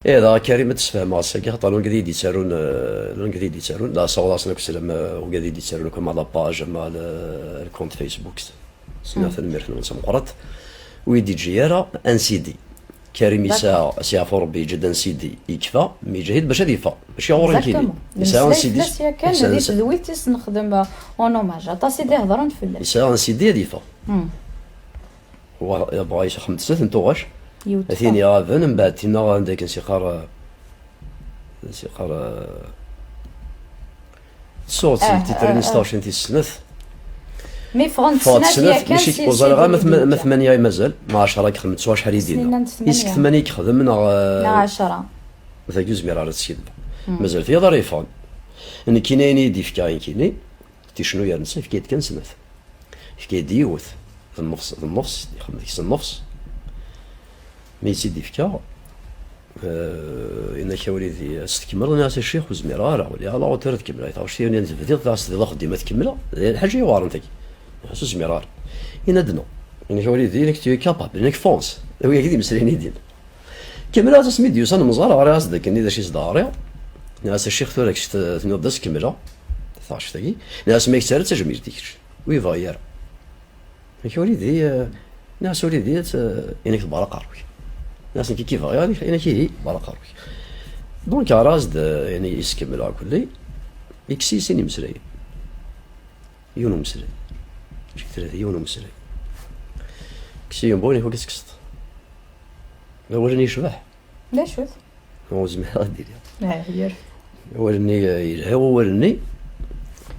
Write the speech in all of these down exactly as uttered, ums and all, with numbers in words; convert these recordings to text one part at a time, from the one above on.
Eh, dɣa Karim, ad d-sfehmeɣ ass-agi, xaṭer wigad i d-yettarun, eh, wigad i d-yettarun, la, sawḍeɣ-asen akk sslam, eh, wigad i d-yettarun, akk ma la page, ma le, le compte Facebook. Sneɣ tanemmirt-nwen tameqqrant. Ur yi-d-yeǧǧi ara un C D. Karim yesɛa, s yeɛfu Rebbi, yeǧǧa-d un C D, yekfa, mi yeǧhid bac ad yeffeɣ. Mačči ɣur-i nekkini. Exactement. Yesɛa un C D. Nemmeslay fell-as yakan, yesɛa di un C D. Tedwilt i s-nexdem, euh, en hommage. Aṭas i d-ihedren fell-as. Yesɛa un C D ad yeffeɣ. Hmm. Wa, yebɣa yesxem-d snat n tuɣac. Yiwet a tin iɣaben, mbeɛd tinna anda akken s-iqqar, eh, s-iqqar, eh, tsuɣ-tt, ah, titrin, ah, s taɣect n tis snat. Mi ffɣent snat yakan, mačči, ur ẓriɣ ara ma tm-, ma tmanya i mazal, ma ɛecra i yexdem, ttwac ḥal i d-inna. Is deg tmanya i yexdem, neɣ, eh, neɣ ɛecra. Dagi ur zmireɣ ara ad skiddbeɣ. Hmm. Mazal tiyaḍ ara yeffɣen. Nekkini ayen i yi-d-yefka, nekkini, ticnu yer netta, yefka-yi-d kan snat. Yefka-yi-d yiwet, d nnefs, d nnefs, ixdem deg-s nnefs. Mi i tt-id-yefka, eh, yenna-k a wlidi, ad tt-tkemmleḍ? Nniɣ-as a ccix, ur zmireɣ ara, wali ala ɣur-tura ad kemmleɣ, i taɣect-iw, nniɣ-as bdiɣ, taɣ-s tebdiḍ axeddim ad kemmleɣ, d lḥaǧa yuɛren tagi. Nniɣ-as ur zmireɣ ara. Yenna-d non. Yenna-k a wlidi, nekk tu es capable, nekk fonce. D wigi i d-imeslayen i d-yenna. Kemmleɣ-as asmi d-yusa nemẓer, ɣriɣ-as-d akken-nni d acu i s-d-ɣriɣ. Nniɣ-as a ccix, tura kečč t-, tenniḍ-d ad s-kemmleɣ taɣect-agi. Nniɣ-as ma yettarra d tajmilt i kečč. Ur yebɣi ara. Nekk a wlidi, eh, nniɣ-as a wlidi, eh, inek tebɣa aqerru-k. Nniɣ-as nekk i k-ibɣi, inek ihi tebɣa aqerru-k. Donc ɣriɣ-as-d, eh, yani iskemmel ɣer kulli. Ikkes-iyi sin imeslayen. Yiwen umeslay. Mačči tlata, yiwen umeslay. Kkes-iyi umbawen, inek ad tekkseḍ. Awal-nni yecbeḥ. D acu-t? Ur zmireɣ ad d-iliɣ. Ah, yir. Awal-nni, eh, yelha wawal-nni.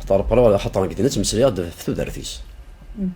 Xaṭer, xaṭer nekk d nettmeslayeɣ-d ɣef tudert-is. Mm.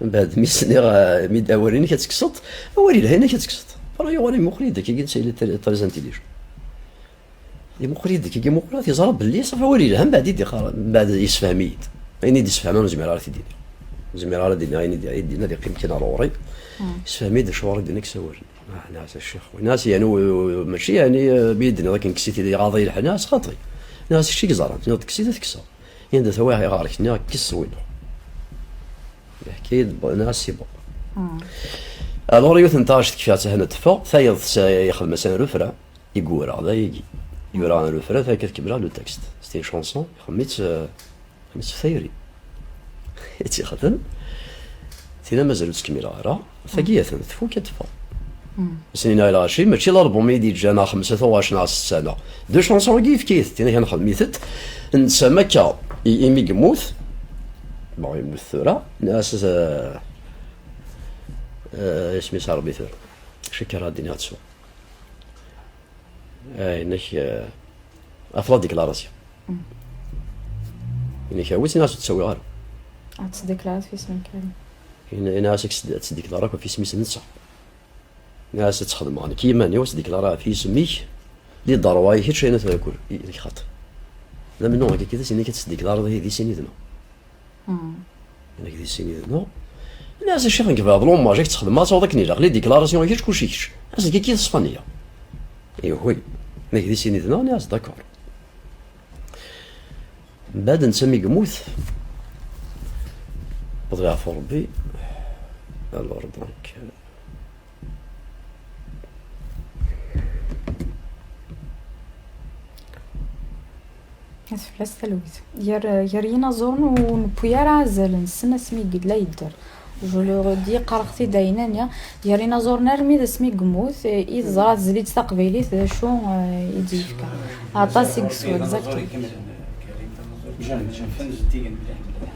Mbeɛd mi s-nniɣ, eh, mi d-, awal-inek ad tekkseḍ, awal yelha-inek ad tekkseḍ. Però yuɣal imuqel-iyi-d akkagi, netta yella très, très intelligent. Imuqel-iyi-d akkagi, imuqel-iyi-d, yeẓra belli ṣafi awal yelha, mbeɛd i d-iqqar, mbeɛd yessefhem-iyi-d. Ayen i d-yessefhem, ur zmireɣ ara ad t-id-iniɣ. Ur zmireɣ ara ad d-iniɣ ayen i d-, i d-yenna, ad yeqqim kan ɣer ɣur-i. Mm. Yessefhem-iyi-d acuɣer i d-yenna kkes awal. Ah, nniɣ-as a ccix, nniɣ-as yani, u-, u-, mačči yani, eh, mi yi-d-tenniḍ akken kkes-it, ad iɣaḍ-iyi leḥnas, xaṭi. Nniɣ-as kečč i yeẓran, tenniḍ-d kkes-it, ad t-kkseɣ. Yanda tawiɣ ɣer-k, nniɣ kkes win. Yeḥka-yi-d, nniɣ-as c'est bon. Mm. Alors yiwet n taɣect tekfa-tt ahan ad teffeɣ, tayeḍ s-, yexdem-as un refrain. I yura, d ayagi. Yura un refrain, tura ad kemmleɣ le texte. C'est une chanson, ixdem-itt, euh, ixdem-itt f tayri. I tt-ixdem, tinna mazal ur tt-kmileɣ ara. Tagi atan tfuk ad teffeɣ. Mm. Snina i lɣaci, mačči l'album i d-yeǧǧa neɣ xemsa tuɣac neɣ setta neɣ. Deux chansons-agi yefka-yi-tent, tinna kan xdem-itent. Netta makka, i, imi yemmut, bon, yemmut tura, nniɣ-as, euh, euh, isem-is Rebbi tura. Cikkeɣ ad d-iniɣ tsu. Eh, inek, eh, ɣef la déclaration. Mm. Inek, awi-tt, nniɣ-as ur tt-ttawiɣ ara. Ad tt-déclareḍ f isem n Karim. Ini-, ini-as ad tt-déclareɣ akk ɣef isem-is netta. Nniɣ-as ad tt-xedmeɣ nekk i yiman-iw, ad tt-déclareɣ ɣef yisem-ik, les droits-ik kečč, ayen ad t-akul, i, i xaṭi. D amennuɣ akka, kif ad s-inik ad tt-déclareḍ ihi di sin yid-neɣ. Mm. Nekk di sin yid-neɣ. Nniɣ-as a ccix, nekk bɣiɣ l'hommage, ad k-tt-xedmeɣ, ad taweḍ akken ilaq, les déclarations-ik kečč, kulci kečč. Nniɣ-as nekk akka i d Spanya. Ihi, nekk di sin yid-neɣ, nniɣ-as d'accord. Mbeɛd netta mi yemmut, wwḍeɣ ɣef Rebbi. Alors, donc, Ad fell-as talwit. Gar, gar yinaẓuren ur newwi ara azal-nsen asmi i yella yedder. Je le redis, qqareɣ-t-id ɛinani, gar yinaẓuren armi d asmi i yemmut, eh, i teẓra tezlit taqbaylit d acu, eh, i d-yefka. Aṭas i yeswa, exactement.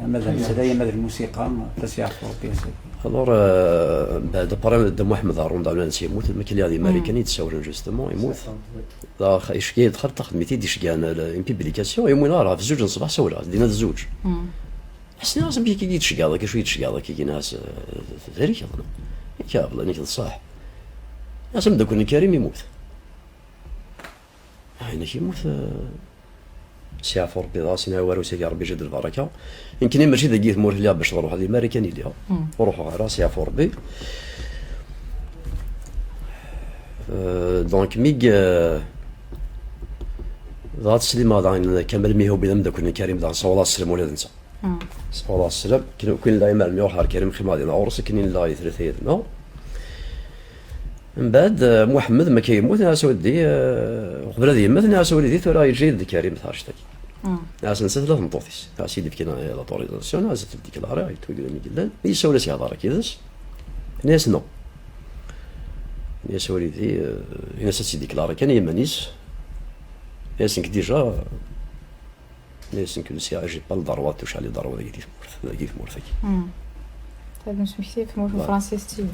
Ama d ameslay, ama d lmusiqa, aṭas i yeɛreq Rebbi ass-agi. Alors, euh, mbeɛd après Dda Muḥemmed Harun d Alman s yemmut, mi kiliɣ di Marikan i d-sawlen justement, yemmut. Dɣa iceggeɛ-d xaṭi taxedmit i d-iceggɛen, la, une publication, i win ara ɣef zuǧ n ṣṣbeḥ sawleɣ, dinna d zuǧ. Mm. Ḥesniɣ-as amek akka i d-tceggɛeḍ akka, acu i d-tceggɛeḍ akka, gina-as, eh, d arikeḍ, non? Akka, bla, nekk d ṣṣeḥ. As ameddakel n Karim yemmut. Ah, inek yemmut, eh, s yeɛfu Rebbi, dɣa s-nniɣ war usagi Rebbi jed lbaraka. Nekkni mačči dagi i tmurt lliɣ bac ad ruḥeɣ, di Marikan i lliɣ. Mm. Ur ruḥeɣ ara, s yeɛfu Rebbi. Euh, donc, mi, euh, dɣa teslimeɣ daɣen Kamal Mihubi d ameddakel n Karim, daɣen sawḍeɣ sslam ula d netta. Mm. Sawḍeɣ sslam, kin, kin la imar mi ruḥeɣ ɣer Karim, qqimeɣ dinna ɣur-s, akken i nella i tlata yid-neɣ. Mbeɛd, eh, Muḥemmed, ma akka yemmut, nniɣ-as a wlidi, eh, uqbel ad yemmet, nniɣ-as a wlidi, tura yeǧǧa-yi-d Karim taɛect-agi. Nniɣ-as netta tella tmeṭṭut-is. Nniɣ-as i d-fkan, eh, l'autorisation, nniɣ-as ad t-déclarer, yettwagla mi yellan. Yessawel-as, yehḍer akk yid-s. Nniɣ-as non. Nniɣ-as a wlidi, eh, ini-as ad tt-déclarer kan i yiman-is. Nniɣ-as nekk déjà, Nniɣ-as nekk ur sɛiɣ, j'ai pas le droit, tucɛel i ddrewa dagi di tmurt, dagi di tmurt-agi. Ad nesmekti ɣef tmurt n Fransa s tin.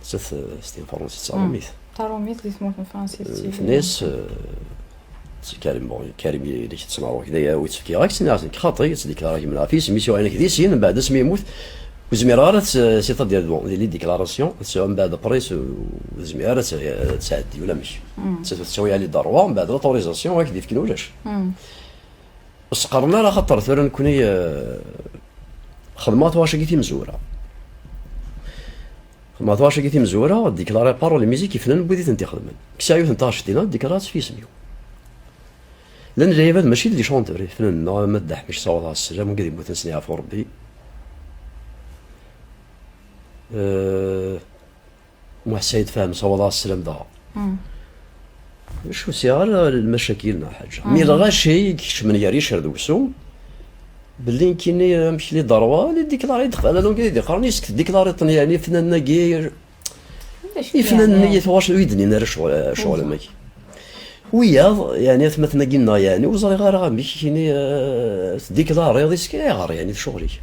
Sat, eh, s tin Fransa s taṛumit. Taṛumit di tmurt n Fransa s tin. Tenna-yas, eh, Karim, bon, Karim, yella tettnaɣ, d aya wi tt-fkiɣ-ak, tenna-yas nekk xaṭi, ad tt-déclarer gma ɣef yisem-is, yuɣal nekk di sin, mbeɛd asmi yemmut, ur zmireɣ ara ad, c'est-à-dire, bon, les déclarations, mbeɛd après, ur zmireɣ ara ad tt-, ad tt-sɛeddi ulamek. Tettawi-, tettawi-yi les droits, mbeɛd l'autorisation, ad ak-d-ifken ulac. Ur s-qqaren ara, axaṭer tura nekkni, eh, xedmeɣ tuɣac-agi timezwura. Xedmeɣ tuɣac-agi timezwura, déclarer parole et musique, ifnan n wid i tent-ixedmen. Kkseɣ yiwet n taɣect dinna, déclarer-tt f yisem-iw. Llan lɛibad mačči d les chanteurs, ifnan-nneɣ, ama d Dda Ḥmic, sawḍeɣ sslam, wid yemmuten s nneyya ɣef Rebbi. Eh, Muḥ Saɛid Fahem, sawḍeɣ sslam daɣ. Ur sɛiɣ ara lmacakil neɣ ḥaǧa. Mi lɣaci i ikecmen gar yiccer d uksum, belli nekkini amek les droits, les déclarés, d-, ala donc i d-iqqaren, yessek tdéclariḍ-ten, yeɛni ifnan-agi, ifnan-nni tuɣac ur yi-d-nnin ara ccɣel, ccɣel am wagi. Wiyaḍ, yeɛni atmaten-agi-nneɣ, yeɛni ur ẓriɣ ara amek kini, eh, tdéclariḍ, yessek ayɣer, yeɛni d ccɣel-ik.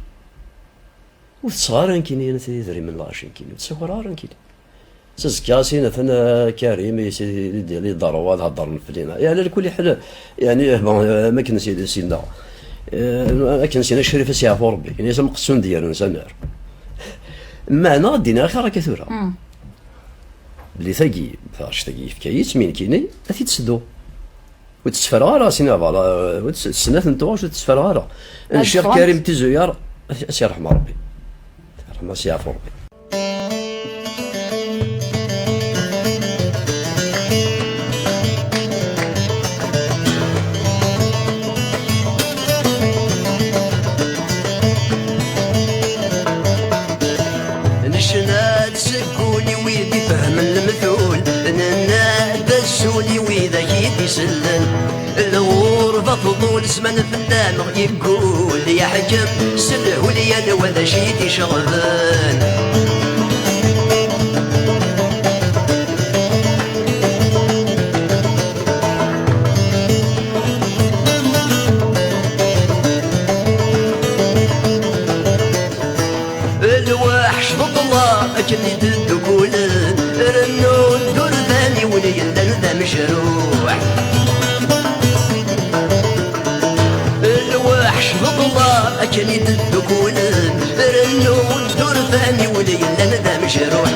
Ur tesseɣ ara nekkini idrimen lɣaci nekkini, ur tt-sakareɣ ara nekkini. S azekka sin atan, eh, Karim, les droits ad heddren fell-i. Yeɛni lkul iḥel, yeɛni, bon, eh, am akken si, sinna. Eh, akken sinna Crif ad s-yeɛfu Rebbi. Ini-as am qessun d-yerren s anar. Meɛna ad d-iniɣ axir akka tura. Belli tagi, taɣect-agi yefka-yi-tt, mi nekkini ad t-id-sedduɣ. Ur tt-tteffreɣ ara, sin avala, ur tt-, snat n tuɣac ur tt-tteffreɣ ara. Ad Nciɣ ffɣent. Karim Tizuyar, ad s-yerḥem Rebbi. Yerḥem, ad s-yeɛfu Rebbi. Necna-d seg wul i wid ifehmen lemtul, nenna-d azul i widak i d-isellen. Lɣurba tḍul, zzman fell-aneɣ yeggul, yeḥkem s lhul, yal wa d acu i t-iceɣben. Lweḥc d ṭṭla akken i d-ddukulen, rennun-d urfan i win yellan d amecruḥ. Lweḥc d ṭṭla akken i d-ddukulen, rennun-d urfan i win yellan d amecruḥ.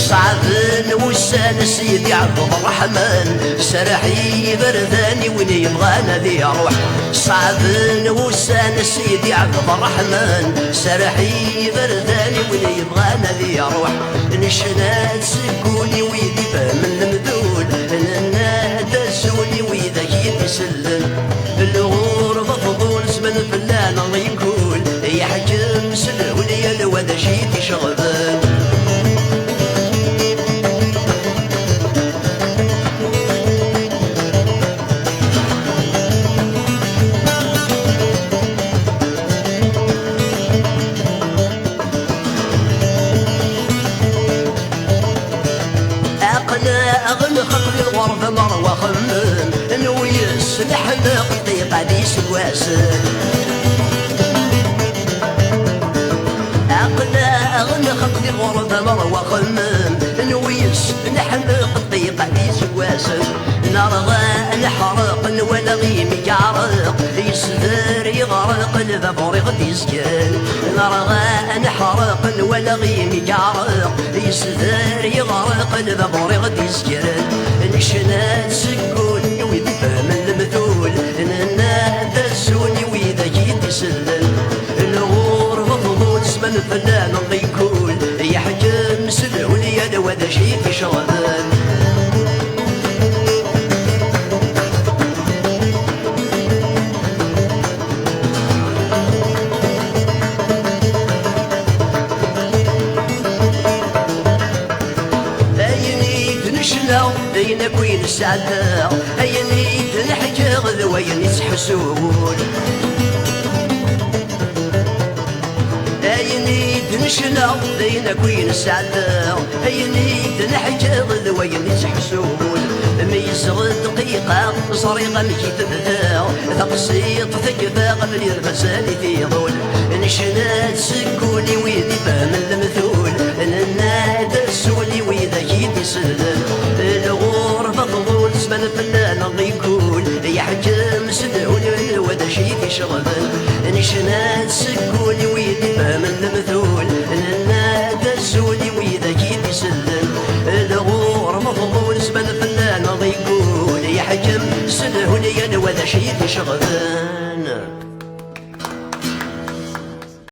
Ṣeɛben wussan, Sidi Ɛebderreḥman, serreḥ i yiberdan i win yebɣan ad iruḥ. Ṣeɛben wussan, Sidi Ɛebderreḥman, serreḥ i yiberdan i win yebɣan ad iruḥ. Necna-d seg wul i wid ifehmen lemdul, nenna-d azul i widak i d-isellen. Lɣurba tḍul, zzman fell-aneɣ yeggul, yeḥkem s lhul, yal wa d acu i t-iceɣben. Aql-aɣ nxeṭṭ di lɣerba merra xemmem, nuyes neḥmeq ṭṭiqa d iseggasen. Aql-aɣ nxeṭṭ di lɣerba merra xemmem, nuyes neḥmeq ṭṭiqa d iseggasen. Nerɣa neḥreq, nwala imi yeɛreq, yesder yeɣreq lbabur i ɣ-d-yezgan. Nerɣa neḥreq, nwala imi yeɛreq, yesder yeɣreq lbabur i ɣ-d-yezgan. Necna-d seg wul i wid ifehmen lemtul, nenna-d azul i widak i d-isellen. Lɣurba tḍul, zzman fell-aneɣ yeggul, yeḥkem s lhul, yal wa d acu i t-iceɣben. Ayen i d-necna Sɛeddaɣ ayen i d-neḥkiɣ d wayen i ttḥessun. Ayen i d-necna d ayen akk i nesɛedda. Ayen i d-neḥkiɣ d wayen i ttḥessun. Meyyzeɣ dqiqa, ẓriɣ amek i tebda. Taqsiṭ tekfa abrid mazal-it iḍul. Necna-d seg wul i wid ifehmen lemtul. Nenna-d azul i widak i d-isellen. Lɣurba tḍul, zzman fell-aneɣ ikul. Yeḥkem s lhul, lwa d acu i t-iceɣben. Necna-d seg wul i wid ifehmen lemtul. Nenna-d azul i widak i t-isellen. Lɣurba tḍul, zzman fell-aneɣ ikul. Yeḥkem s lhul, yal wa d acu i t-iceɣben.